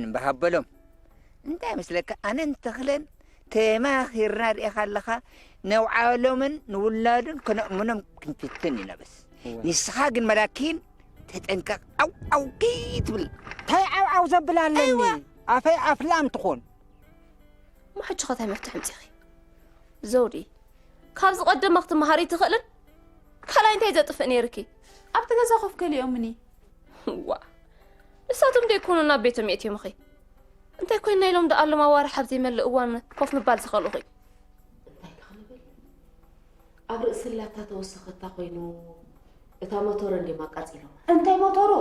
ንበሃበሎም። እንታይ መስለካ? ኣነን ተኽለን ተማኺርና ርኢኻ ኣለኻ፣ ነውዓሎምን ንውላዱን ከነእምኖም ክንፍትን ኢና። በስ እወ። ንስኻ ግን መላኪን ተጠንቀቕ፣ ዓው ዓው ከይትብል። እንታይ ዓው ዓው ዘብል ኣለኒ? እወ። ኣፈይ ኣፍላም ትኾን። እሞ ሕጂ ኸ እንታይ መፍትሒ ኣምጺኺ? ዘውዲ፣ ካብዚ ቀደማ ክትመሃሪ ትኽእልን ካልኣይ እንታይ ዘጥፍእ ነይርኪ? ኣብቲ ገዛ ኮፍ ገሊኦምኒ። ዋ፣ ንሳቶም ዶ ይኮኑ ናብ ቤቶም የእትዮምኺ? እንታይ ኮይና ኢሎም ደኣ ኣሎም ኣዋርሕ ኣብ ዘይመልእ እዋን ኮፍ ምባል ዝኸልኡኺ? እንታይ ከ ክንብል? ኣብ ርእሲ ላታ ተወሰኸታ ኮይኑ እታ ሞተረ እንድዮም ኣቃጺሎማ። እንታይ ሞተሩ?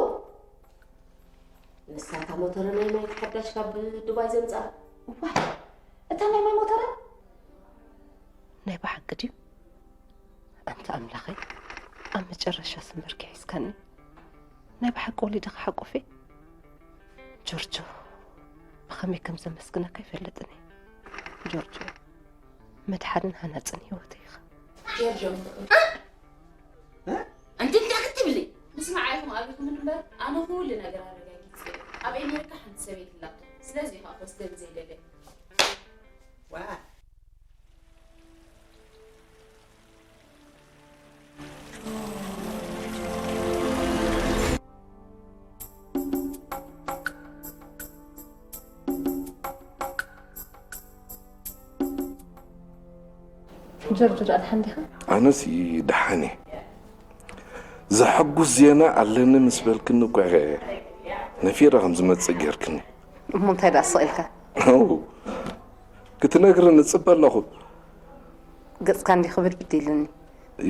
ንሳ እታ ሞተረ ናይ ማይ ሓዳሽ ካብ ዱባይ ዘምጽኣ። ዋይ፣ እታ ናይ ማይ ሞተረ? ናይ ብሓቂ ድዩ? ኣንታ ኣምላኸይ፣ ኣብ መጨረሻ ስምርኪ ሒዝካኒ። ናይ ብሓቂ ወሊድኺ ሓቁፊ? ጆርጆ፣ ብኸመይ ከም ዘመስግነካ ኣይፈልጥን እየ። ጆርጆ፣ መድሓንን ሃናጽን ህይወተይ ኢኻ። ጆርጆ፣ እ? ኣንቲ እንታይ ክትብሊ? ምስማዕ ኢኹም ኣቢኹም እምበር፣ ኣነ ኩሉ ነገር ኣረጋጊጸ እየ። ኣብ ኤሜሪካ ሓንቲ ሰበይቲ ኣላቶ። ስለዚ እዩ ከዓ ክወስደኒ ዘይደለየ። ዋ። ጆርጆ፣ ደኣ ደሓን ዲኻ? ኣነስ ደሓን እየ። ዘሐጉስ ዜና ኣለኒ ምስ በልክኒ እኮ ኢኸ ነፊረ ከም ዝመጽእ ጌርክኒ። እሞ እንታይ ደኣ ስቕ ኢልካ? ኦ፣ ክትነግርኒ እጽበ ኣለኹ። ገጽካ እንዲ ክብድብድ ኢሉኒ።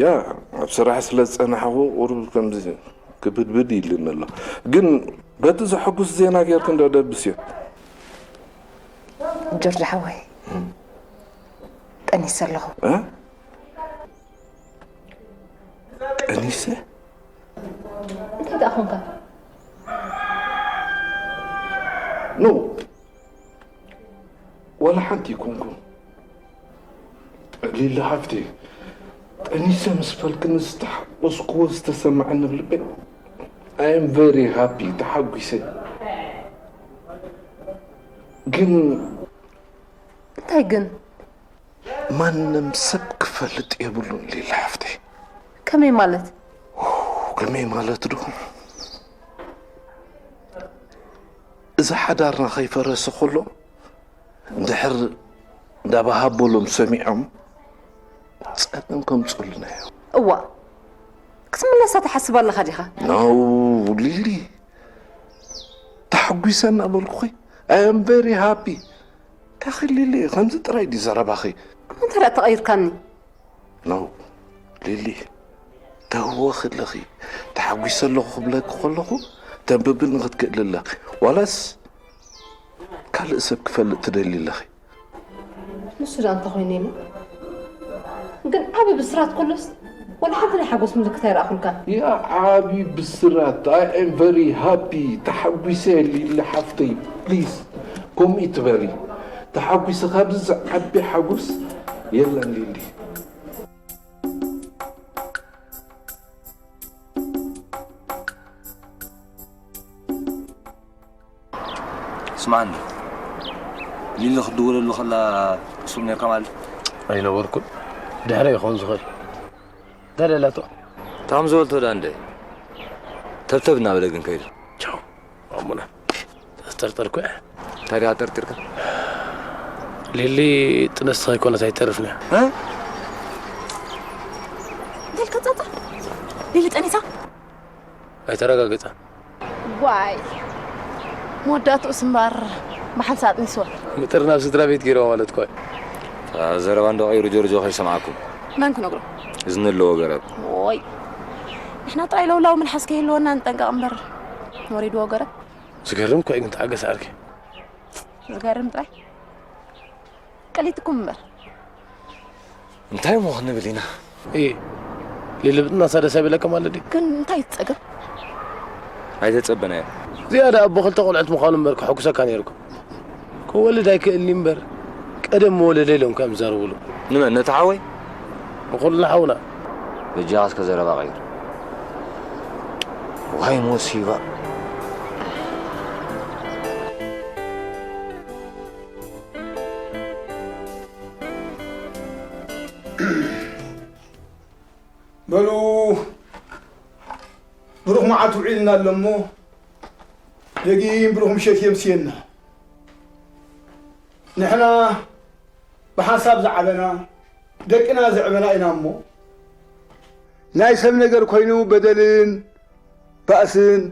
ያ፣ ኣብ ስራሕ ስለ ዝጸናሕኩ ቁሩብ ከምዚ ክብድብድ ኢሉኒ ኣሎ። ግን በቲ ዘሐጉስ ዜና ጌርክ እንዶ ደብስዮ። ጆርጅ ሓወይ፣ ጠኒሰ ኣለኹ። እ? ጠኒሰ? እንታይ ደኣ ኾንካ? ኖ፣ ዋላ ሓንቲ ኣይኮንኩን። ሊሊ ሓፍቲ፣ ጠኒሰ ምስ በልክኒ ዝተሓጎስክዎ ዝተሰማዓኒ ኣብ ልበይ፣ I am very happy፣ ተሓጒሰ። ግን እንታይ ግን? ማንም ሰብ ክፈልጥ የብሉን ሊሊ ሓፍተይ። ከመይ ማለት? ከመይ ማለት ዶ? እዚ ሓዳርና ከይፈረሰ ከሎ፣ እንድሕር እንዳባሃበሎም ሰሚዖም፣ ጸገም ከምጽኡልና እዮም። እዋ፣ ክትምለሳ ትሓስብ ኣለኻ ዲኻ? ኖ፣ ሊሊ፣ ተሓጒሰ እናበልኩኺ፣ I am very happy። ካኺ ሊሊ፣ ከምዚ ጥራይ ድዩ ዘረባኺ? እንታይ ደኣ ተቐይርካኒ? ኖ፣ ሊሊ፣ ተህወኺ ኣለኺ። ተሓጒሰ ኣለኹ ክብለኪ ከለኹ፣ ተንብብኒ ክትክእሊ ኣለኺ። ዋላስ ካልእ ሰብ ክፈልጥ ትደሊ ኣለኺ? ንሱ ደኣ እንተኾይኑ ኢሉ። ግን ዓቢ ብስራት ከሎስ፣ ወላ ሓንቲ ናይ ሓጎስ ምልክት ኣይረኣኹልካን። ያ ዓቢ ብስራት፣ I am very happy፣ ተሓጒሰ ሊሊ ሓፍተይ፣ ፕሊዝ፣ ከምኡ ይትበሪ። ተሓጒሰ ካብዚ ዝዓቢ ሓጎስ የለን ሊሊ። ስምዓኒ፣ ሊሊ ክትድውለሉ ከላ ትስም ነርካ ማለት? ኣይነበርኩን። ድሕረ ይኸውን ዝኽእል። እንታይ ደላቶ? ታም ዝበልቶ ዳ እንደ ተብተብ እናበለ ግን ከይዱ። ቻው፣ ኣሙና። ተጠርጠርኩ እየ። እንታይ ደኣ ጠርጢርካ? ሊሊ ጥንስቲ ከይኮነት ኣይተርፍን እያ። እ? እንታይ ኢልካ ጻጻ? ሊሊ ጠኒሳ? ኣይተረጋገጸን። ዋይ፣ መወዳእትኡስ እምበር ብሓንሳእ ኣጥኒስዋ። ምጥርናፍ ስድራ ቤት ገይርዋ ማለት እኮ እዩ። እታ ዘረባ እንዶ ቀይሩ ጆርጆ ከይሰምዓኩም። መን ክነግሮ? እዝኒ ኣለዎ ገረብ። ኦይ፣ ንሕና ጥራይ ለውላው መልሓስ ከይህልወና ንጠንቀቕ እምበር፣ ወሪድዎ ገረብ። ዝገርም እኮ እዩ ግን፣ ተዓገስ ዓርኪ። ዝገርም ጥራይ። ቀሊጥኩም እምበር። እንታይ እሞ ክንብል ኢና? እይ፣ ሊሊ ብጥናሳ ደስ ኣይበለካ ማለት ድዩ? ግን እንታይ እቲ ጸገም? ኣይተጸበናዮን። ዝያዳ ኣቦ ክልተ ቆልዑት ምዃኑ እምበር ከሐጉሰካ ነይሩ እኮ። ክወልድ ኣይክእልን እምበር፣ ቀደም መወለደ ኢሎም ከም ዝዛረብሉ። ንመን? ነቲ ሓወይ? ንኹልና ሓውና። በጃኻ እስከ ዘረባ ቀይር። ዋይ ሞሲባ። በሉ፣ ብሩኽ መዓልቲ ውዒልና ኣሎ እሞ፣ ደጊም ብሩኽ ምሸት የምስየና። ንሕና ብሓንሳብ ዝዓበና፣ ደቅና ዘዕበና ኢና እሞ፣ ናይ ሰብ ነገር ኮይኑ በደልን ባእስን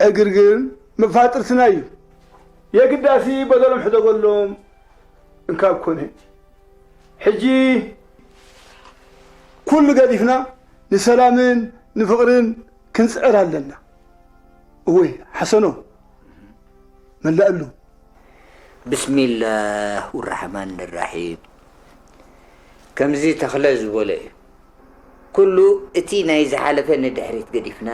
ዕግርግርን መፋጥርትና እዩ። የግዳሲ በደሎም ሕደገሎም እንካብ ኮነ። ሕጂ ኩሉ ገዲፍና ንሰላምን ንፍቕርን ክንጽዕር ኣለና። እወ፣ ሓሰኖ፣ መላእሉ። ብስሚላህ ራሕማን ራሒም። ከምዚ ተኽለ ዝበሎ እዩ። ኩሉ እቲ ናይ ዝሓለፈ ንድሕሪት ገዲፍና፣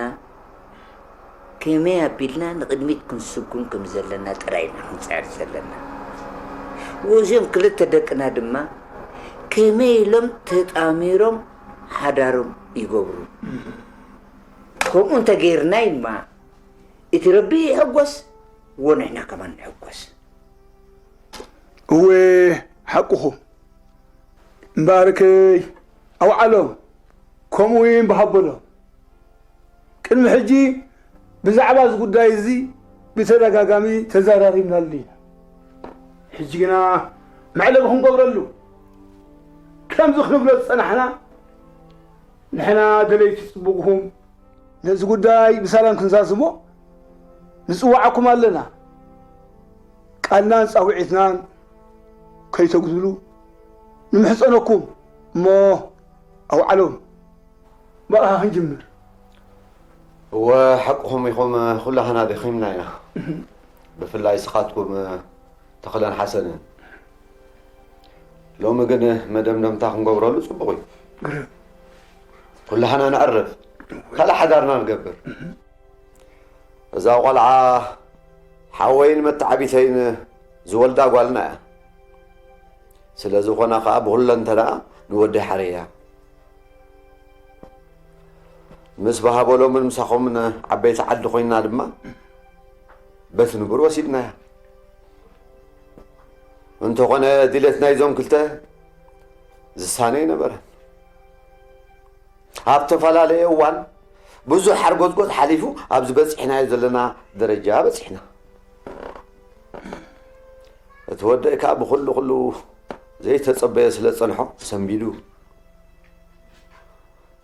ከመይ ኣቢልና ንቕድሚት ክንስጉም ከም ዘለና ጥራይ ኢና ክንጽዕር ዘለና። ወዚኦም ክልተ ደቅና ድማ ከመይ ኢሎም ተጣሚሮም ሓዳሮም ይገብሩ። ከምኡ እንተገይርና ድማ እቲ ረቢ ይሕጎስ፣ ወንሕና ከማን ንሕጎስ። እወ፣ ሓቅኹም። እምበኣርከይ፣ ኣውዓሎም፣ ከምኡ እውን በሃበሎም። ቅድሚ ሕጂ ብዛዕባ እዚ ጉዳይ እዚ ብተደጋጋሚ ተዘራሪብናሉ ኢና። ሕጂ ግና መዕለቢ ክንገብረሉ፣ ከምዚ ክንብሎ ዝጸናሕና፣ ንሕና ደለይቲ ጽቡቕኹም፣ ነዚ ጉዳይ ብሰላም ክንዛዝሞ ንጽውዓኩም ኣለና። ቃልናን ጻውዒትናን ከይተጉድሉ ንምሕጸነኩም እሞ ኣውዓሎም። ብኣኻ ክንጅምር። እወ፣ ሓቅኹም ኢኹም፣ ኩላህና ደኺምና ኢና። ብፍላይ ስኻትኩም ተኽለን ሓሰንን። ሎሚ ግን መደምደምታ ክንገብረሉ ጽቡቕ እዩ። ግርም። ኩላህና ነዕርፍ፣ ካልእ ሓዳርና ንገብር። እዛ ቆልዓ ሓወይን መተዓቢተይን ዝወልዳ ጓልና እያ። ስለ ዝኾነ ኸኣ ብኹለንተና ንወደይ ሓረያ። ምስ በሃበሎምን ምሳኹምን ዓበይቲ ዓዲ ኮይንና ድማ በቲ ንቡር ወሲድናያ። እንተኾነ ድሌት ናይዞም ክልተ ዝሳነ ኣይነበረን። ኣብ ዝተፈላለየ እዋን ብዙሕ ሓርጎጽጎጽ ሓሊፉ ኣብዚ በጺሕናዮ ዘለና ደረጃ በጺሕና። እቲ ወደይ ከኣ ብኹሉ ኩሉ ዘይተጸበየ ስለ ጸንሖ ሰንቢዱ።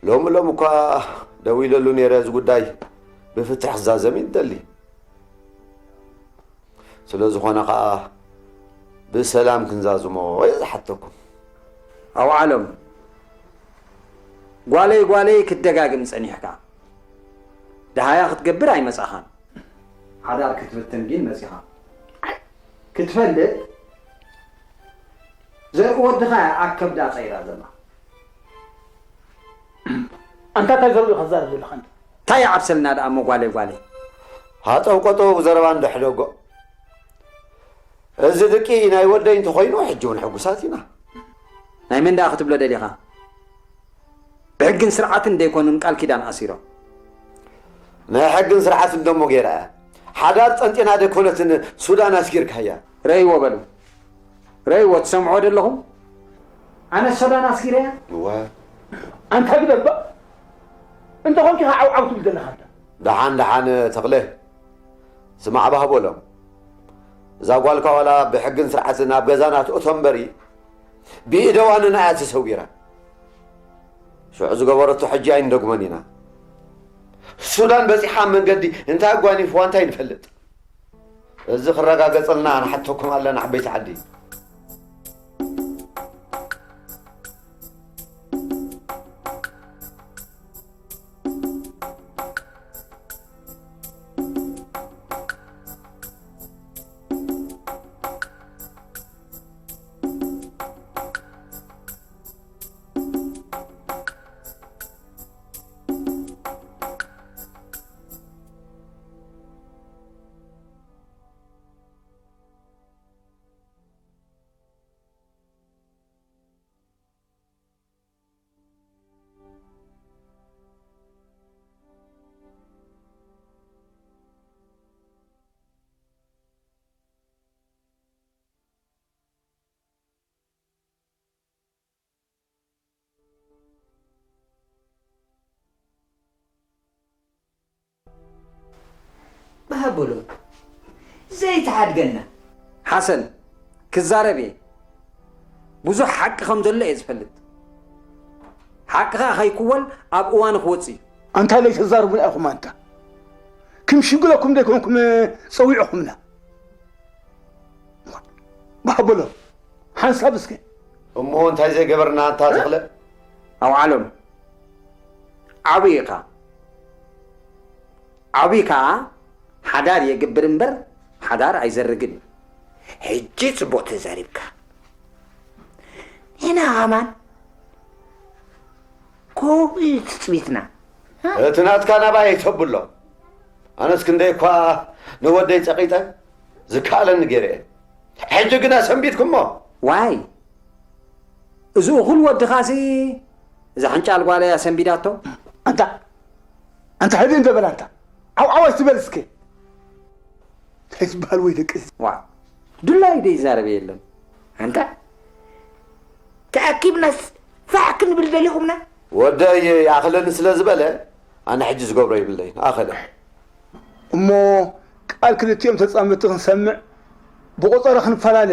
ሎሚ ሎሚ እኳ ደዊለሉ ነይረ፣ እዚ ጉዳይ ብፍትሕ ክዛዘም እዩ ዝደሊ። ስለ ዝኾነ ኸኣ ብሰላም ክንዛዝሞ እየ ዝሓተኩም። ኣውዓሎም፣ ጓለይ ጓለይ ክትደጋግም ጸኒሕካ፣ ደሃያ ክትገብር ኣይመጻኻን። ሓዳር ክትብትን ግን መጺኻ። ክትፈልጥ፣ ዘርኢ ወድኻ እያ ኣብ ከብዳ ጸይራ ዘላ። ኣንታ እንታይ ዘርኢ ኢኻ ትዛረብ ዘለኻ ኣንታ? እንታይ ይዓብሰልና ደኣ እሞ ጓለይ ጓለይ? ሃጠው ቀጠው ዘረባ እንዶ ሕደጎ። እዚ ድቂ ናይ ወደይ እንተኾይኑ ሕጂ እውን ሕጉሳት ኢና። ናይ መን ደኣ ክትብሎ ደሊኻ? ብሕግን ስርዓትን ደይኮኑን ቃል ኪዳን ኣሲሮም። ናይ ሕግን ስርዓትን ደሞ ገይራ እያ። ሓዳር ጠንጢና ደይኮነትን ሱዳን ኣስጊርካያ። ረእይዎ በሉ። ረእይዎ ትሰምዕዎ ደለኹም? ኣነ ሱዳን ኣስጊረያ? እወ። ኣንታ ግደባ። እንተ ኾንኪ ኸዓ ዓውዓው ትብል ዘለኻ ኣንታ። ደሓን ደሓን ተኽለ። ስማዕ ባህቦሎም። እዛ ጓልካ ዋላ ብሕግን ስርዓትን ኣብ ገዛና ትእቶ እምበሪ፣ ብኢደ ዋንና እያ ተሰዊራ። ሽዑ ዝገበረቶ ሕጂ ኣይንደግሞን ኢና። ሱዳን በጺሓ ኣብ መንገዲ እንታይ ኣጓኒፍዋ እንታይ ንፈልጥ። እዚ ክረጋገጸልና ንሓተኩም ኣለና ዓበይቲ ዓዲ። በሎ ዘይትሓድገና። ሓሰን፣ ክዛረብ እየ። ብዙሕ ሓቂ ከም ዘሎ እየ ዝፈልጥ። ሓቂ ኸኣ ከይክወል ኣብ እዋኑ ክወጽእ እዩ። ኣንታ ለይተዛርቡና ኢኹም ኣንታ። ክምሽግለኩም ደይኮንኩም ጸዊዕኹምና። ባህ በሎ። ሓንሳብ እስከ። እሞ እንታይ ዘይገበርና ኣንታ ተኽለ? ኣውዓሎም። ዓቢ ኢኻ። ዓቢ ከኣ ሓዳር የግብር እምበር ሓዳር ኣይዘርግን እዩ። ሕጂ ጽቡቕ ተዛሪብካ። ኢና ኸማን ከምኡ እዩ ትጽቢትና። እቲ ናትካ ናባይ ተብሎ። ኣነስ ክንደይ እኳ ንወደይ ጸቒጠ ዝከኣለኒ ገይረ እየ። ሕጂ ግና ሰንቢድኩሞ። ዋይ፣ እዚ እኹል ወድኻሲ እዛ ሕንጫል ጓል እያ ሰንቢዳቶ። ኣንታ፣ ኣንታ ሕድእ እንተ በል ኣንታ። ዓው ዓው ኣይትበል እስከ። እንታይ ዝበሃል ወይ ደቂ እዚ? ዋ፣ ድላይ ደይ ይዛረብ የለን። ኣንታ፣ ተኣኪብናስ ፋሕ ክንብል ደሊኹምና? ወደይ ይኣኽለኒ ስለ ዝበለ፣ ኣነ ሕጂ ዝገብሮ ይብለይን። ኣኸለ። እሞ ቃል ክልቲኦም ተጻመድቲ ክንሰምዕ ብቆጸራ ክንፈላለ።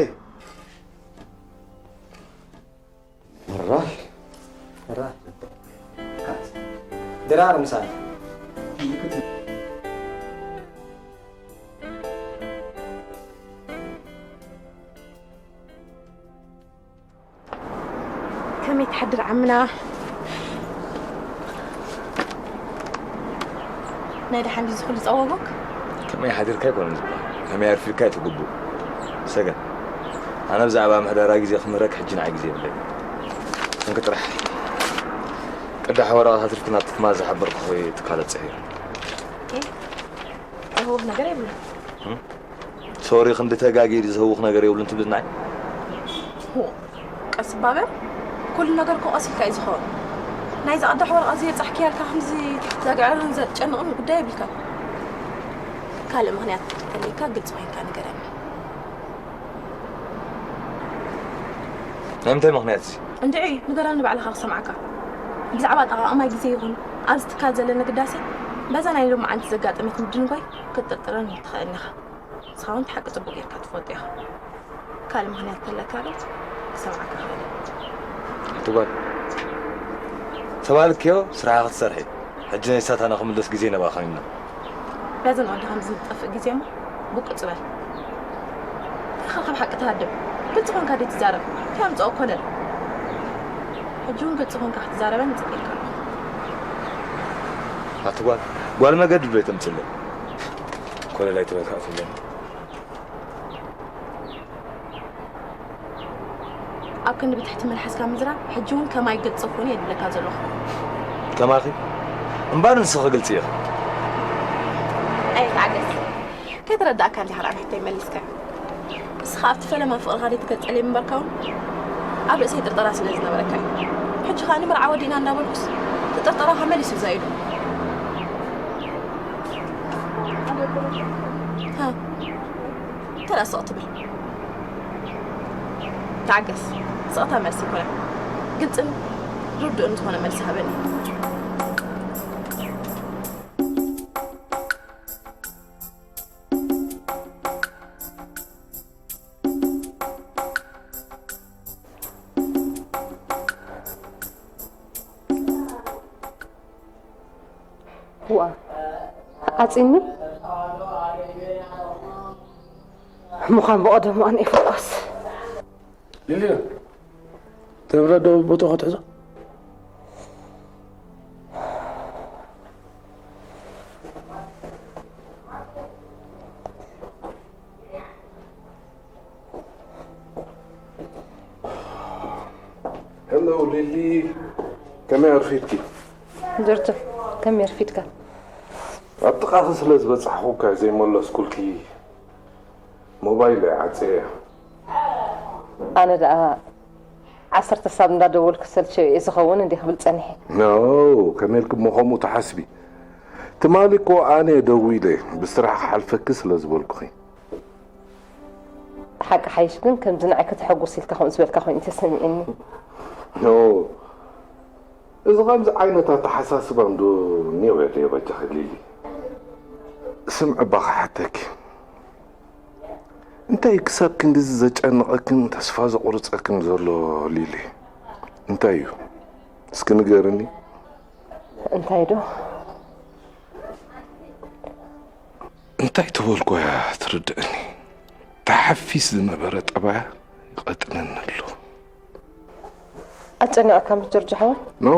ራህ። ራህ። ድራር ምሳሌ። ከመይ ትሓድር ዓምና? ናይ ደሓን ድዩ ዝኹሉ ጸወጎክ? ከመይ ሓዲርካ ኣይኮነን ዝበሃል፣ ከመይ ኣርፊድካ እዩ እቲ ግቡእ። ሰገን፣ ኣነ ብዛዕባ ምሕደራ ግዜ ክምህረክ ሕጂ ንዓይ ግዜ የብለይን። እንክ ጥራሕ ቅዳሕ ወረቐት ኣትሪፍኩ ናብቲ ትማል ዝሓበርኩ ትካል ኣብጽሕዮ። ኦኬ። ዝህውኽ ነገር የብሉን። እም? ሶሪ፣ ክንዲ ተጋግየ ድዩ ዝህውኽ ነገር የብሉን ትብልናይ? ሆ፣ ቀስ ባበ፣ ኩሉ ነገር እኮ ቀስ ኢልካ እዩ ዝኸውን። ናይዛ ቅዳሕ ወረቐት ዘየብጻሕክያ ኢልካ ከምዚ ዘግዕርን ዘጨንቕን ጉዳይ የብልካን። ካልእ ምኽንያት እንተልዩካ ግልጺ ኮይንካ ንገረኒ። ናይ ምንታይ ምኽንያት እዚ? እንድዒ፣ ንገረኒ ባዕልኻ ክሰምዓካ። ብዛዕባ ኣጠቓቕማ ግዜ ይኹን ኣብዚ ትካል ዘለና ግዳሴ፣ በዛ ናይ ሎማዓንቲ ዘጋጠመት ምድንጓይ ክትጥርጥረኒ ትኽእል ኢኻ። ንስኻ እውን እቲ ሓቂ ጽቡቕ ጌርካ ትፈልጦ ኢኻ። ካልእ ምኽንያት እንተለካ ግን ክሰምዓካ እኽእል እየ። ኣቲ ጓል፣ ተባልክዮ ስራሕኻ ክትሰርሒ። ሕጂ ናይ ሳታና ክምለስ ግዜ ነባኻኒና። በዘን ወዲ ከምዚ ዝጠፍእ ግዜ እሞ ብቁጽ በል። እንታይ ኢኻ ካብ ሓቂ ትሃድም? ግልጺ ኮንካ ደይ ትዛረብ? እንታይ ኣምጽኦ ኮለል? ሕጂ እውን ግልጺ ኮንካ ክትዛረበኒ ጽበየካ ኣለኹ። ኣቲ ጓል፣ ጓል መገዲ ዶ ተምጽለይ? ኮለል ኣይትበል ከዓ ኩለን። ኣብ ክንዲ ብትሕቲ መልሓስካ ምዝራብ፣ ሕጂ እውን ከማይ ግልጺ ኩን እየ ዝብለካ ዘለኹ። ከማኺ? እምበኣር ንስኺ ግልጺ ኢኺ። ኣየ ተዓገስ። ከይተረዳእካ እንዲኻ ንዓይ ሕቶይ መሊስካ። ንስኻ ኣብቲ ፈለማ ፍቕርኻ ደይ ትገልጸለይ ምንባርካ እውን ኣብ ርእሰይ ጥርጠራ ስለ ዝነበረካ እዩ። ሕጂ ኸኣ ንመርዓ ወዲእና እንዳበልኩስ እቲ ጥርጠራኻ መሊሱ ዛይዱ። ሃ፣ እንተ ደኣ ስቕ ትብል። ተዓገስ፣ ስቕታ መልሲ ኣይኮነን። ግልጽን ርዱእን ዝኾነ መልሲ ሃበኒ። ዋ፣ ዓጺኒ? ምዃን ብቐደሙ ኣነ ይፈኳስ። ሊሊ፣ ተብረዶ ቦታኻ ትሕዞ? ሄሎ ሊሊ፣ ከመይ ኣርፊድኪ? ጆርጆ፣ ከመይ ኣርፊድካ? ኣብ ጥቓኺ ስለ ዝበጻሕኹ እኳ ዘይመለስኩልኪ፣ ሞባይለይ ዓጽየያ። ኣነ ደኣ ዓሰርተ ሳብ እንዳደወልኩ ሰልቸዮ እየ ዝኸውን እንዴ ክብል ጸኒሐ። ኖ፣ ከመይ ኢልኪ እሞ ከምኡ ትሓስቢ? ትማሊ እኮ ኣነ ደዊለ ብስራሕ ክሓልፈኪ ስለ ዝበልኩኺ። ሓቂ ሓይሽ ግን ከምዚ ንዓይ ከተሐጉስ ኢልካ ከምኡ ዝበልካ ኮይኑ ተሰሚዑኒ። ኖ፣ እዚ ከምዚ ዓይነት ኣተሓሳስባ እንዶ ኔው የድልዮ በጃኺ ሊሊ። ስምዒ እባ ክሓተኪ፣ እንታይ ክሳብ ክንድዚ ዘጨንቐክን ተስፋ ዘቑርጸክን ዘሎ ሊሊ? እንታይ እዩ? እስኪ ንገርኒ። እንታይ ዶ? እንታይ ተበልኩ እያ ትርድእኒ? ተሓፊስ ዝነበረ ጠባያ ይቐጥነኒ ኣሎ። ኣጨኒቐካ ምስ ጆርጆ ሓወይ? ኖ፣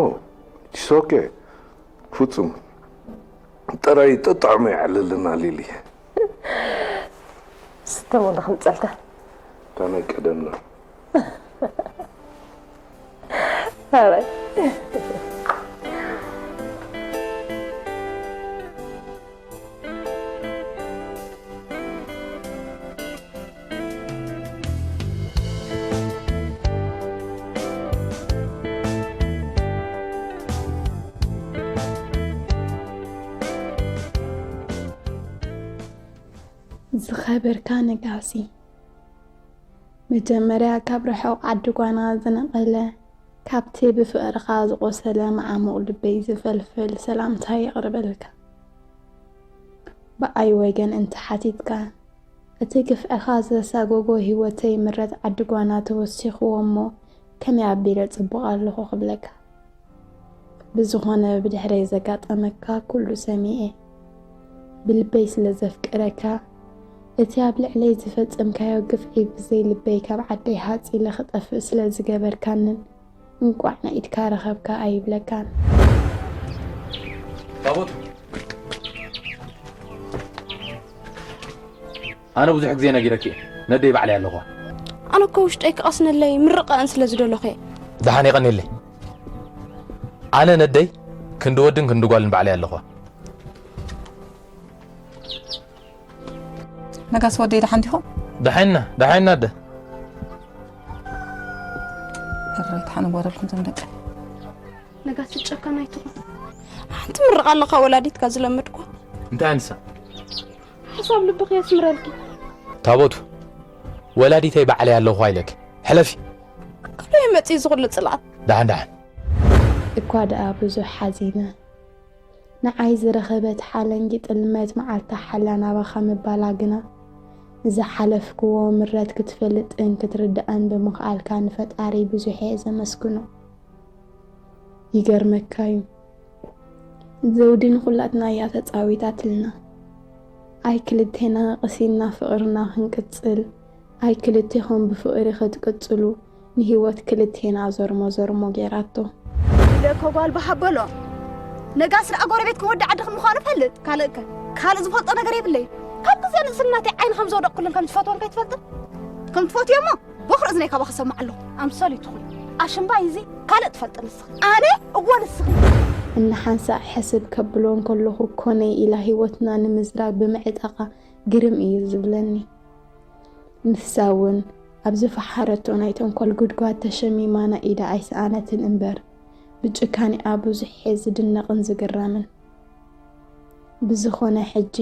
it's okay። ፍጹም ጥራይ ጥጥዕሞ ይዕልልና ሊሊ። ስተሞና ክንጸልካ። እታ ናይ ቀደምና። ኣራይ። ዝኸበርካ ነጋሲ፣ መጀመርያ ካብ ርሑቕ ዓዲ ጓና ዝነቐለ፣ ካብቲ ብፍቕርኻ ዝቖሰለ መዓሙቕ ልበይ ዝፈልፍል ሰላምታ የቕርበልካ። ብኣይ ወገን እንተ ሓቲትካ፣ እቲ ግፍዕኻ ዘሳጎጎ ህይወተይ ምረት ዓዲ ጓና ተወሲኽዎ እሞ ከመይ ኣቢለ ጽቡቕ ኣለኹ ክብለካ። ብዝኾነ ብድሕረይ ዘጋጠመካ ኩሉ ሰሚዐ ብልበይ ስለ ዘፍቅረካ እቲ ኣብ ልዕለይ ዝፈጸምካዮ ግፍዒ ብዘይ ልበይ ካብ ዓደይ ሃጺለ ክጠፍእ ስለ ዝገበርካንን እንቋዕ ንኢድካ ረኸብካ ኣይብለካን። ታቦት ኣነ ብዙሕ ግዜ ነጊረኪ እየ ነደይ ባዕለይ ኣለኹዋ። ኣነ እኮ ውሽጠይ ክቐስነለይ ምርቐአን ስለ ዝደለኹ እየ። ደሓን የቐንየለይ። ኣነ ነደይ ክንዲ ወድን ክንዲ ጓልን ባዕለይ ኣለኹዋ። ነጋስ ወደይ ደሓን ዲኹም? ደሓንና ደሓንና ኣደ። ሕራይ ተሓንጓረልኩም ቶም ደቂ ነጋሲ ጨካን ኣይትኹን። ሓንቲ ምርቓ ኣለኻ ወላዲትካ ዝለመድኳ። እንታይ ኣንሳ? ሓሳብ ልብኺ የስምረልኪ። ታቦቱ ወላዲተይ ባዕለይ ኣለኹ ኣይለኪ። ሕለፊ። ከመይ መፂኡ ዝኹሉ ፅልኣት? ደሓን ደሓን። እኳ ደኣ ብዙሕ ሓዚነ፣ ንዓይ ዝረኸበት ሓለንጊ ጥልመት መዓልታ ሓላ ናባኻ ምባላ ግና፣ ንዝሓለፍክዎ ምረት ክትፈልጥን ክትርድኣን ብምኽኣልካ ንፈጣሪ ብዙሕ እየ ዘመስግኖ። ይገርመካ እዩ፣ ዘውዲ ንኹላትና እያ ተጻዊታትልና። ኣይ ክልቴና ቀሲንና ፍቕርና ክንቅጽል፣ ኣይ ክልቴኹም ብፍቕሪ ክትቅጽሉ፣ ንህይወት ክልቴና ዘርሞ ዘርሞ ጌራቶ። ኢለ እኮ ጓል ብሃበሎ። ነጋሲ ደኣ ጎረቤትክን ወዲ ዓድኽን ምዃኑ እፈልጥ። ካልእከ? ካልእ ዝፈልጦ ነገር የብለይን። ካብ ግዜ ንእስነተይ ዓይኒ ከም ዘውደቕኩለን ከም ዝፈትወን ከይትፈልጥን? ከም ትፈትዮ እሞ ቦኽሪ እዝነይ ካባኺ እሰምዕ ኣለኹ። ኣምሰል ይትኹን። ኣሽምባይ እዚ ካልእ ትፈልጢ ንስኺ። ኣነ? እወ ንስኺ። እናሓንሳእ ሕስብ ከብሎ እንከለኹ ኮነይ ኢላ ህይወትና ንምዝራግ ብምዕጣቓ ግርም እዩ ዝብለኒ። ንሳ እውን ኣብ ዝፈሓረቶ ናይ ተንኮል ጉድጓድ ተሸሚማ ናይ ኢዳ ኣይሰኣነትን እምበር፣ ብጭካኒኣ ብዙሕ እየ ዝድነቕን ዝግረምን። ብዝኾነ ሕጂ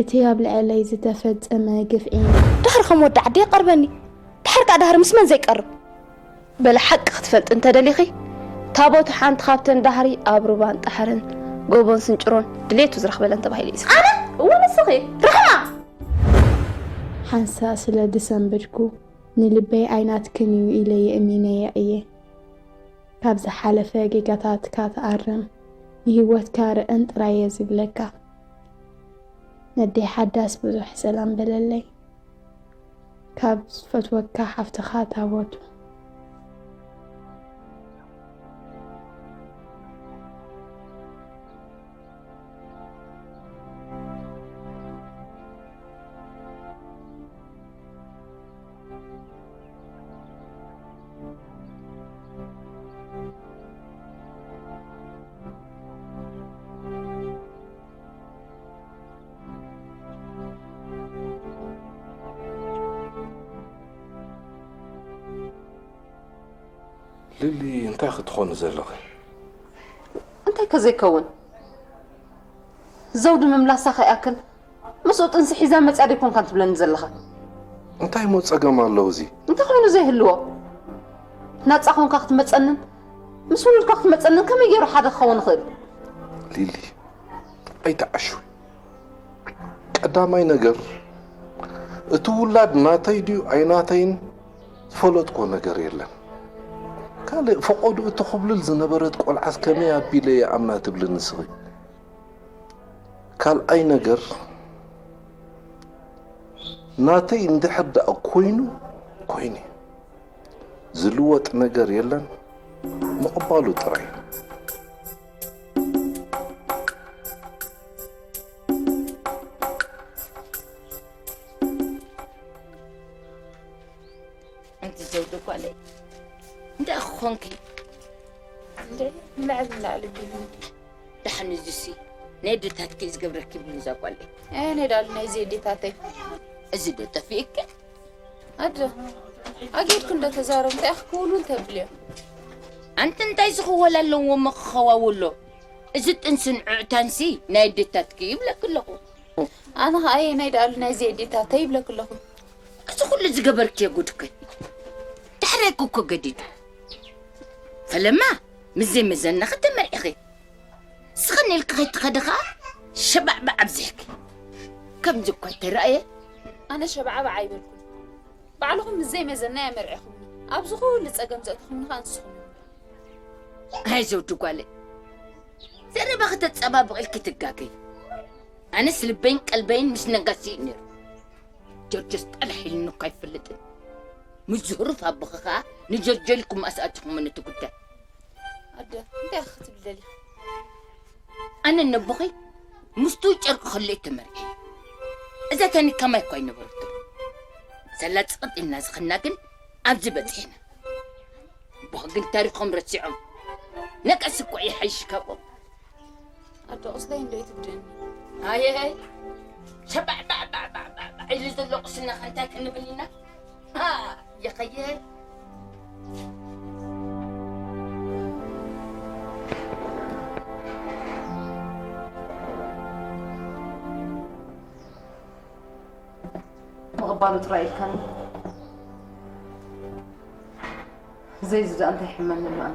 እቲ ኣብ ልዕለይ ዝተፈጸመ ግፍዒ። ድሕሪ ከም ወዲ ዓዲ የቐርበኒ፣ ድሕር ከኣ ድሕሪ ምስ መን ዘይቀርብ? በለ ሓቂ ክትፈልጢ እንተደሊኺ፣ ታቦት ሓንቲ ካብተን ዳህሪ ኣብ ሩባን ጣሕርን ጎቦን ስንጭሮን ድሌቱ ዝረኽበለን ተባሂሉ እዩ ዝፍለጥ። ኣነ? እወ ንስኺ! ርሕማ! ሓንሳእ ስለ ዝሰንበድኩ ንልበይ ኣይናትክን እዩ ኢለ የእሚነዮ እየ። ካብ ዝሓለፈ ጌጋታትካ ተኣረም፣ ንህይወትካ ርአን ጥራይ እየ ዝብለካ። ነደይ ሓዳስ ብዙሕ ሰላም በለለይ። ካብ ዝፈትወካ ሓፍትኻ ታቦቱ። ልሊ እንታይ ክትኾኒ ዘለኺ? እንታይ ከዘይከውን ዘውዲ ምምላሳ ከይኣክል ምስኡ ጥንሲ ሒዛ መፅያ ደይኮንካን ትብለኒ ዘለኻ? እንታይ ሞ ጸገም ኣለዎ እዚ? እንታይ ኮይኑ ዘይህልዎ? ናፃ ኮንካ ክትመፀንን ምስ ውሉድካ ክትመፀንን ከመይ ገይሩ ሓደ ክኸውን ይኽእል? ሊሊ ኣይትዓሽዊ። ቀዳማይ ነገር፣ እቲ ውላድ ናተይ ድዩ ኣይናተይን ዝፈለጥኮ ነገር የለን። ካልእ፣ ፈቐድኡ ተኹብልል ዝነበረት ቆልዓስ ከመይ ኣቢለ ይኣምና ትብሊ ንስኺ? ካልኣይ ነገር፣ ናተይ እንድሕር ደኣ ኮይኑ፣ ኮይኑ። ዝልወጥ ነገር የለን፣ ምቕባሉ ጥራይ። ኣንቲ ዘውዲ ጓለይ፣ እንታይ ክኾንኪ? እንደ ንላዕሊ ንላዕሊ ቢሉ። ደሓን እዚሲ ናይ ኣዴታትኪ ዝገብረኪ ብሉ እዛ ጓለይ። እ፣ ናይ ዳሉ ናይ ዘዴታተይ። እዚ ዶ ጠፊእኪ? ኣደ፣ ኣጌድኩ እንዶ ተዛረብ፣ እንታይ ኢኺ ክውልውል ተብልዮ? ኣንቲ እንታይ ዝኽወል ኣለዎ እሞ ክኸዋውሎ? እዚ ጥንስን ዕዕታንሲ ናይ ኣዴታትኪ ይብለኪ ኣለኹ። ኣነ ኸኣ ኣየናይ ደኣሉ ናይ ዘዴታተይ ይብለኪ ኣለኹ። እዚ ኩሉ ዝገበርክዮ ጉድኪ። ዳሕረይኪ እኮ ገዲዱ። ፈለማ ምስ ዘይመዘናኺ ተመርዒኺ። ስኽን ኢልኪ ከይትኸዲ ኸኣ ሸባዕባዕ ኣብዚሕኪ። ከምዚ እኳ ኣይተራእየ። ኣነ ሸባዕባዕ ኣይበልኩን። ባዕልኹም ምስ ዘይመዘናይ ኣመርዒኹምኒ። ኣብዚ ኩሉ ጸገም ዘእተኹምኒ ኸኣ ንስኹም ኢኹም። ኣይ ዘውዲ ጓለይ፣ ዘረባኺ ተጸባብቒ ኢልኪ ትጋገዪ። ኣነስ ልበይን ቀልበይን ምስ ነጋሲ እዩ ነይሩ። ጆርጆስ ጠላሕ ኢሉኒ እኳ ኣይፈልጥን። ምስ ዝህሩፍ ኣቦኺ ኸኣ ንጆርጆ ኢልኩም ኣስኣቲኹሞ ነቲ ጉዳይ። ኣደ፣ እንታይ ኢኺ ክትብሊ ደሊኺ? ኣነ ነቦኺ ምስቱ ጨርቂ ከሎ እዩ ተመርዒ። እዛ ታኒካ ማይ እኳ ኣይነበረቶ። ሳላ ጽቕጥ ኢልና ዝኸድና ግን ኣብዚ በጺሕና። ኣቦኺ ግን ታሪኾም ረሲዖም። ነቀስ እኳ ይሓይሽ ካብኦም። ኣደ፣ ቁስለይ እንዶ ይትብድእኒ። ኣየ፣ ሸባዕ ባዕ ባዕ ባዕ ባዕ ባዕ ኢሉ ዘሎ ቁስልና ከ እንታይ ክንብል ኢና? ሃ፣ የኸየ። ምቕባሉ ጥራይ ኢልካኒ። ዘይዚ ደኣ እንታይ ይሕመኒ ኣሎ ኣነ?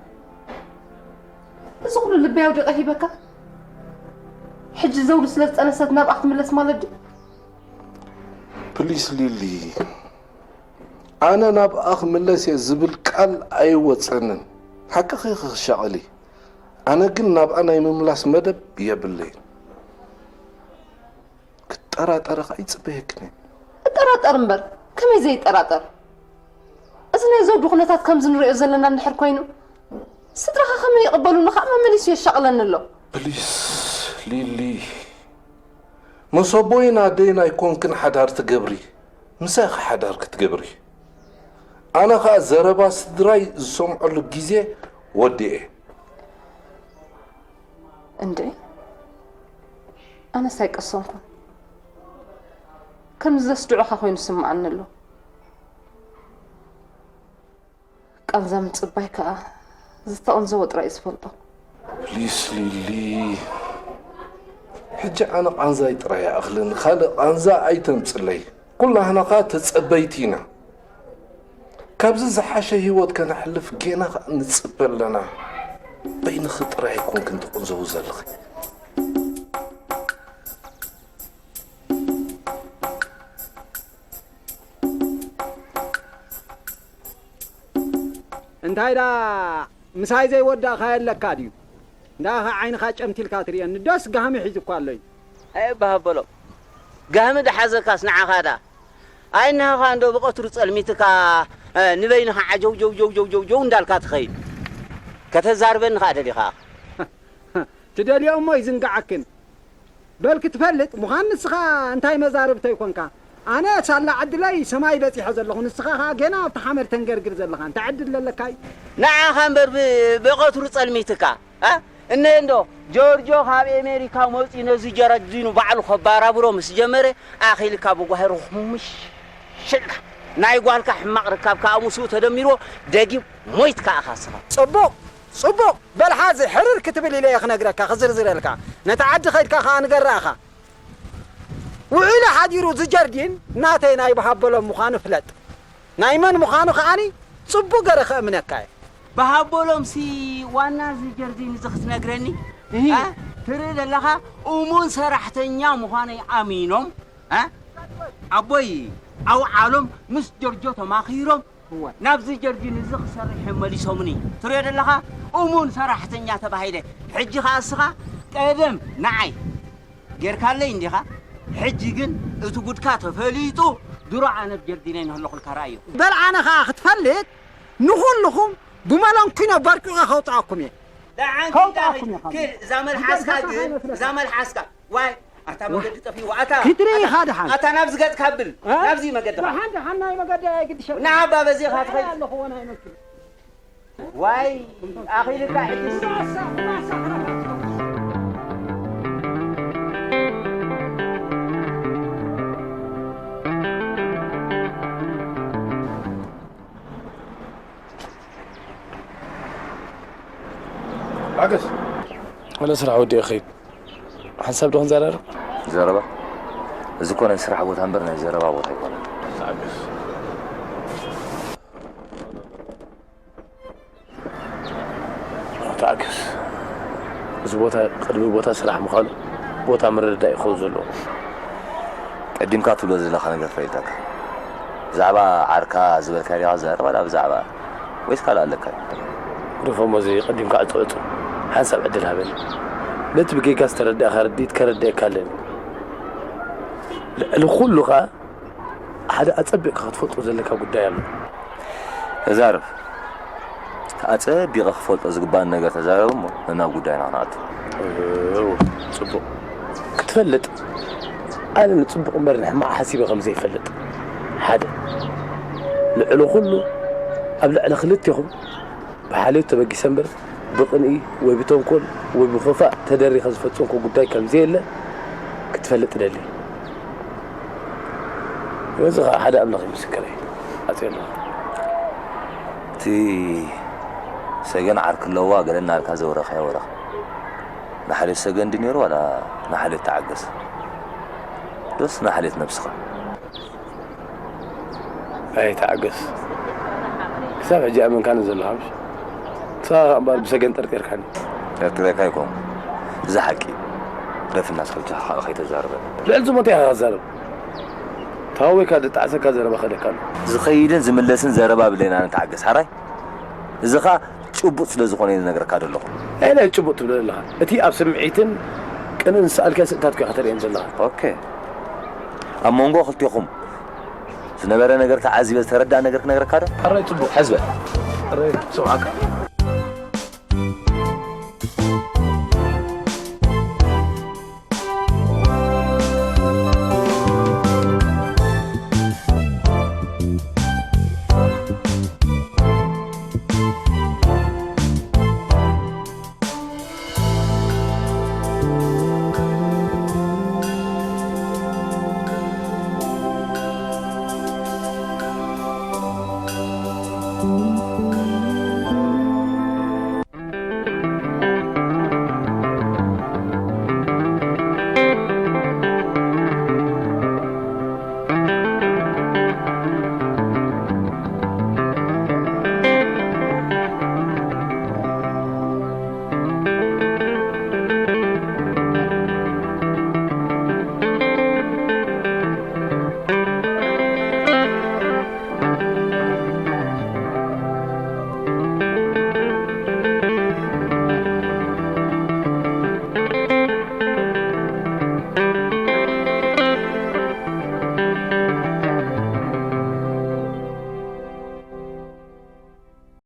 እዚ ኩሉ ልበይ ኣውዲቐ ሂበካ? ሕጂ ዘውዲ ስለ ዝጠነሰት ናብኣ ክትምለስ ማለት ድዩ? ፕሊስ ሊሊ፣ ኣነ ናብኣ ክምለስ እየ ዝብል ቃል ኣይወጸንን። ሓቅኺ ኢኺ ክሻቐሊ። ኣነ ግን ናብኣ ናይ ምምላስ መደብ የብለይን። ክትጠራጠሪ ኸኣ ይጽበየክን እየ። እጠራጠር እምበር፣ ከመይ ዘይጠራጠር? እዚ ናይ ዘውዲ ኩነታት ከምዚ ንሪኦ ዘለና እንድሕር ኮይኑ፣ ስድራኻ ከመይ ይቕበሉኒ ኸኣ መመሊሱ የሻቕለኒ ኣሎ። ፕሊስ ሊሊ፣ መሰቦይን ኣደይን ኣይኮንክን ሓዳር ትገብሪ፣ ምሳይ ኢኺ ሓዳር ክትገብሪ። ኣነ ኸኣ ዘረባ ስድራይ ዝሰምዐሉ ግዜ ወዲኤ። እንዴ፣ ኣነስ ኣይቀሰንኩን። ከምዚ ዘስድዑኻ ኮይኑ ይስምዓኒ ኣሎ። ቃንዛ ምጽባይ ከኣ ዝተቐንዘወ ጥራይ እዩ ዝፈልጦ። ፕሊስ ሊሊ፣ ሕጂ ኣነ ቃንዛይ ጥራይ ይኣኽለኒ፣ ካልእ ቃንዛ ኣይተምጽለይ። ኩላህና ኸኣ ተጸበይቲ ኢና። ካብዚ ዝሓሸ ህይወት ከነሕልፍ ጌና ኸኣ ንጽበ ኣለና። በይንኺ ጥራይ ኣይኮንክን ትቕንዘዊ ዘለኺ። እንታይ ደኣ ምሳይ ዘይወዳእካዮ ኣለካ ድዩ? እንዳኻ ዓይንኻ ጨምቲልካ ትርእየኒ፣ ደስ ጋህሚ ሒዙ እኳ ኣሎ እዩ። ኣየ በሃበሎም፣ ጋህሚ ደሓዘካስ ንዓኻ ደኣ። ኣይ እንሃኻ እንዶ ብቐትሩ ጸልሚትካ፣ እ፣ ንበይንኻ ዓጀው ጀው ጀው ጀው ጀው ጀው እንዳልካ ትኸይድ። ከተዛርበኒ ኸኣ ደሊኻ። ትደልዮ እሞ ይዝንግዓክን። በል ክትፈልጥ ምዃን ንስኻ እንታይ መዛርብተይ ኮንካ? ኣነ ሳላ ዕድለይ ሰማይ በጺሐ ዘለኹ፣ ንስኻ ኸኣ ገና ኣብቲ ሓመድ ተንገርግር ዘለኻ። እንታይ ዕድል ኣለካ እዩ? ንዓኻ እምበር ብ-፣ ብቐትሩ ጸልሚትካ፣ እ? እነ እንዶ ጆርጆ ካብ ኤሜሪካ መጺኡ ነዚ ጀረዲኑ ባዕሉ ከባራብሮ ምስ ጀመረ፣ ኣኺልካ ብጓሂ ርኹምሽ ሽዕካ ናይ ጓልካ ሕማቕ ርካብ ከኣ ምስኡ ተደሚርዎ ደጊም ሞይትካ ኢኻ እስኻ። ጽቡቕ፣ ጽቡቕ። በል ሓዚ ሕርር ክትብል ኢለ እየ ክነግረካ፣ ክዝርዝረልካ። ነታ ዓዲ ኸይድካ ኸኣ ንገራ ኢኻ። ውዒሉ ሓዲሩ እዚ ጀርዲን ናተይ ናይ በሃበሎም ምዃኑ ፍለጥ። ናይ መን ምዃኑ ከኣኒ ጽቡቕ ገረ ከእምነካ እየ። በሃበሎምሲ ዋና እዚ ጀርዲን እዚ ክትነግረኒ? እሂ። እ? ትርኢ ዘለኻ እሙን ሰራሕተኛ ምዃነይ ኣሚኖም እ? ኣቦይ ኣውዓሎም ምስ ጆርጆ ተማኺሮም እወ። ናብዚ ጀርዲን እዚ ክሰርሕ እዮም መሊሶምኒ። ትሪኦ ዘለኻ እሙን ሰራሕተኛ ተባሂለ። ሕጂ ኸኣ እስኻ ቀደም ንዓይ ጌርካለይ እንዲኻ። ሕጂ ግን እቲ ጉድካ ተፈሊጡ ድሮ ኣነ ኣብ ጀርዲነይ ንህለኹልካ ረኣዮ። በል ኣነ ኸኣ ክትፈልጥ ንኹልኹም ብመለንኩኖ በርቂቐ ከውፅኣኩም እየ። ደሓን ከውፅኣኩም እየ ካብ ኪድ፣ እዛ መልሓስካ ብገዛእካ ግን፣ ኣይመስለካ። እዛ መልሓስካ። ዋይ፣ ኣታ መገዲ ጠፊእዋ፣ ኣታ፣ ክትርኢ ኣታ፣ ኢኻ ደሓን። ኣታ ናብዚ ገጽካ ብል፣ እ? ናብዚ መገድኻ። ደሓን፣ ደሓን ናይ መገዲ ኣይግድሸካ። ንዓባ በዚኻ ኣይ ትኸይድ። ኣለኹዎ ናይ መኪና። ዋይ፣ ኣኺልካ ሕጅስ። ሓገዝ። ወደ ስራሕ ወዲኤ ኸይድ። ሓንሳብ ዶ ክንዘራረብ? ዘረባ? እዚ እኮ ናይ ስራሕ ቦታ እምበር ናይ ዘረባ ቦታ ኣይኮነን። ተዓገስ። ተዓገስ። እዚ ቦታ ቅድሚ ቦታ ስራሕ ምዃኑ ቦታ ምርድዳእ ይኸውን ዘለዎ። ቀዲምካ ትብሎ ዘለኻ ነገር ተረዲእካ። ብዛዕባ ዓርካ ዝበልካዮ ዲኻ ትዛረብ ዋላ ብዛዕባ ወይስ ካልእ ኣለካ? ግደፎ እሞ እዚ ቀዲምካ ዕጹ ዕጹ። ሓንሳብ ዕድል ሃበኒ። ነቲ ብጌጋ ዝተረዳእካ ርድኢት ከረድኣካ ኣለኒ። ልዕሊ ኩሉ ኸኣ ሓደ ኣጸቢቕካ ክትፈልጦ ዘለካ ጉዳይ ኣሎ። ተዛረብ። ኣጸቢቐ ክፈልጦ ዝግባኒ ነገር ተዛረብ እሞ ናብ ጉዳይና ክንኣቱ። እው፣ ጽቡቕ። ክትፈልጥ፣ ኣነ ንጽቡቕ እምበር ንሕማቕ ሓሲበ ከም ዘይፈልጥ። ሓደ። ልዕሊ ኩሉ፣ ኣብ ልዕሊ ክልቴኹም ብሓልዮት ተበጊሰ እምበር፣ ብቕንኢ ወይ ብተንኮል ወይ ብኽፋእ ተደሪኸ ዝፈጸምኩ ጉዳይ ከም ዘየለ ክትፈልጥ እደሊ። በዚ ኸኣ ሓደ ኣምላኽ እዩ ምስክረይ። ኣጽየ ኣለኹ። እቲ ሰገን ዓርኪ ኣለዋ ገለ እናበልካ ዘውረኻዮ ወረኻ። ንሓልዮት ሰገን ድዩ ነይሩ ዋላ ንሓልዮት ተዓገስ? ዶስ ንሓልዮት ነብስኻ? ኣይ ተዓገስ። ክሳብ ሕጂ ኣመንካኒ ዘለኻ ምሽ? ንስኻ እምበኣር ብሰገን ጠርጢርካኒ። ጠርጢረካ ኣይኮንኩ። እዚ ሓቂ እዩ። ግደፍ እናስከልካ ከይተዛርበኒ። ልዕሊ ዝሞተ ኢኻ ክትዛረብ። ተሃዊካ ዝጠዓሰካ ዘረባ ከደካ ኣሎ። ዝኸይድን ዝምለስን ዘረባ ብለና ንተዓገስ ሓራይ። እዚ ኸኣ ጭቡጥ ስለ ዝኾነ እየ ዝነግረካ ዘለኹ። ኣየናይ ጭቡጥ ትብሎ ዘለኻ? እቲ ኣብ ስምዒትን ቅንን ዝሰኣልካዮ ስእልታት እኮ ኢኻ ተርእየኒ ዘለኻ። ኦኬ። ኣብ መንጎ ክልቴኹም ዝነበረ ነገር ተዓዚበ ዝተረድኣ ነገር ክነግረካ ዶ? ሕራይ ጽቡቕ። ሕዝበ። ሕራይ ስምዓካ።